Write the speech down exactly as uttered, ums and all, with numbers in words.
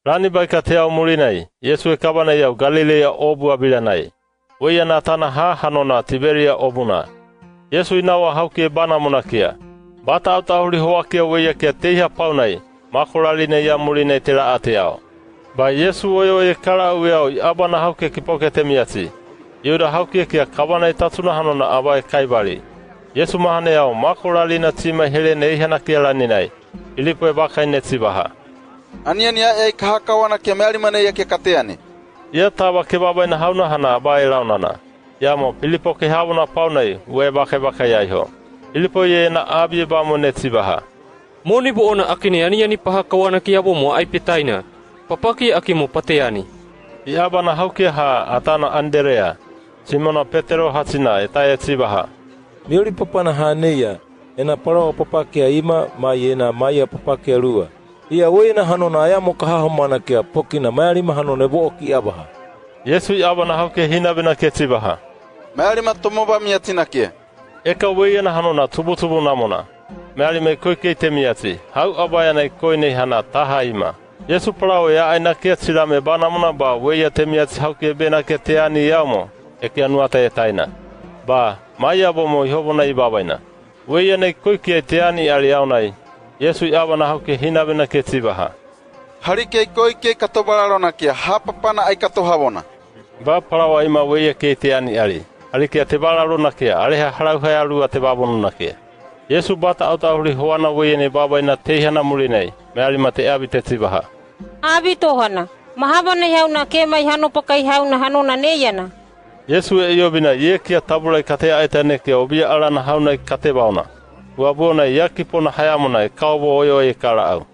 Rani bai ka te au mulinai, Yesu e kabanai au Galileia obu abilanai. Weia natana ha hanona Tiberia obuna. Yesu inawa haukie banamunakia. Bata autahuli hoakia weia kia teiha paunai, makolalina ya mulinai te laate au. Ba Yesu oioie kalaue au i abana haukie ki poke temiaci. Iuda haukie kia kabanai tacuna hanona abae kaibali. Yesu mahane au makolalina cima i hele neiha nakia laninai. Pilipo e bakaine cibaha: Aniani ai ka hakawana kia mealimaneia kia kateani. Ia taba ke babaina hauna hana abae launana. Yamo Pilipo ke havona paunai, ue bakabakai aiho. Pilipo ye na abie bamone cibaha: Moni buona akine aniani pa hakawana ki abo mo ai pitaina. Papaki aki mo pateani. I abana haukie ha atana Anderea, Simona Petero hacina, e taye cibaha: Mioli papana ha neia, ena palawa papaki aima, ma yena maia papaki alua. Ia weina hanona yamo ka hahomana kia, poki na mealima hanone buo ki abaha. Yesu i abana haukie hinabena ke cibaha: Mealima tomo bamiaci nakie. Eka weia na hanona cubucubu namona. Mealima i koikie i temiaci, hau abaia na i koinei hana taha ima. Yesu palawe aai nakia cilame banamuna ba weia temiaci haukie be nakia teani yamo, ekia nuata e taina. Ba, maia abo mo i hovona i babaina. Weia na i koikie i teani ali aunai. Yesu i abana haukie hinabena ke cibaha: Halikia i koikie i katobalalo nakia, ha papana ai katohavona. Ba palawa ima weia ke i teani ali. Halikia te balalo nakia, aleha halauhea alua te babonu nakia. Yesu bata autahuli hoana weia ne babaina teiha na mulinai, mealima te abi te cibaha: Abi tohana, mahabanai hauna ke mai hano pakai hauna hanona neiana. Yesu e iobina, ye kia tabula i katea aita nekia obia alana hauna i katebauna. Ua buona i aki pona hayamuna e kaobo oioie kalaau.